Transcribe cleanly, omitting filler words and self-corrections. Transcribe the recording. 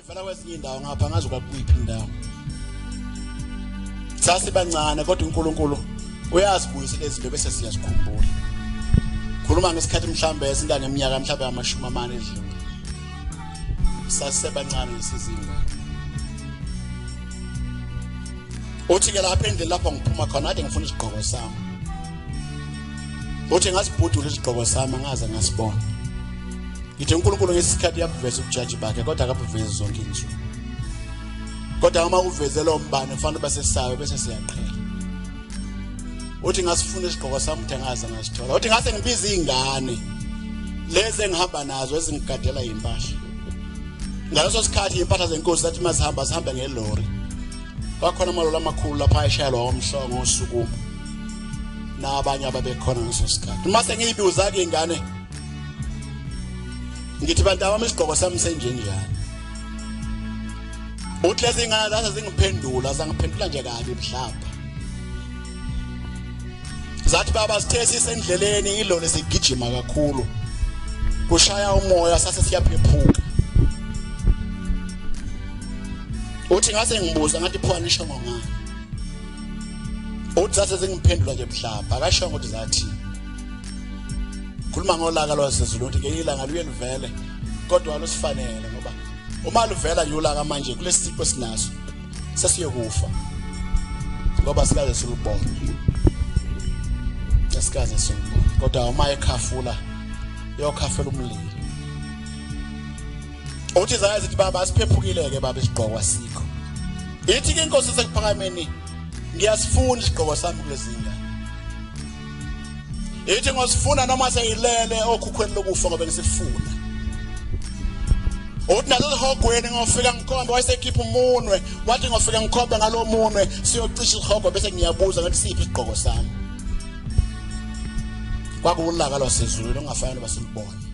Yayivela kwezinye indawo ngapha, ngazi kwakuyiphi indawo. Sasibancane kodwa uNkulunkulu uyazibuyisela izinto bese siyazikhumbula. Khuluma ngesikhathi mhlambe esingangeminyaka mhlambe amashumi amane edlule. Sasisebancane ngesizingane. Uthi ke lapha endlini lapho ngiphuma khona kade ngifuna isigqoko sami. Uthi ngasibhudula isigqoko sami angaze ngasibona. Ngithi uNkulunkulu ngesikhathi uyabuveza ubujaji bakhe kodwa akabuvezi zonke insuku. Kodwa uma uveze lo mbane kufanele basesayo bese siyaqhela. Uthi ngasifuna isigqoko sami uthi angaze ngasithola. Uthi ngase ngibiza izingane lezi engihamba nazo ezingigadela impahla. Ngaleso sikhathi impahla zenkosi zathi mazihamba zihambe ngelori. Kwakhona amaloli amakhulu lapha ayeshayelwa omhlongo osukuma. Nabanye ababekhona ngaleso sikhathi. Uma sengiyibuza ke ingane ngithi bantu abami isigqoko sami senjenjani. Uthi lezi ngane zase zingiphendula, zangiphendula nje kabi budlapha. Zathi baba sithe sisendleleni iloli sigijima kakhulu. Kushaya umoya sase siyaphephuka. Uthi ngase ngibuza ngathi pho anisho ngani. Uthi zase zingiphendula nje budlapha, akasho ukuthi zathi. Khuluma ngolaka lwasezulu ukuthi ngelinye ilanga luye luvele kodwa lusifanele ngoba uma luvela nje ulaka manje kulesipho sinaso sesiyokufa ngoba sikaze silubone, esikaze silubone. Kodwa uma ekhafula uyokhafela umlilo. Uthi zaye zithi baba asiphephukile ke baba, isigqoko asikho. Ithi ke inkosi sekuphakameni ngiyasifuna isigqoko sami kulezi ngane. Ithi ngosifuna noma seyilele okhukhweni lokufa ngoba ngisifuna. Uthi nazo esihogweni ngofika ngikhombe, wayesekhipha umunwe wathi ngofika ngikhombe ngalo munwe siyocisha isihogo, bese ngiyabuza ngathi siphi isigqoko sami. Kwakuwulaka lwasezulwini ongafanele basilubone.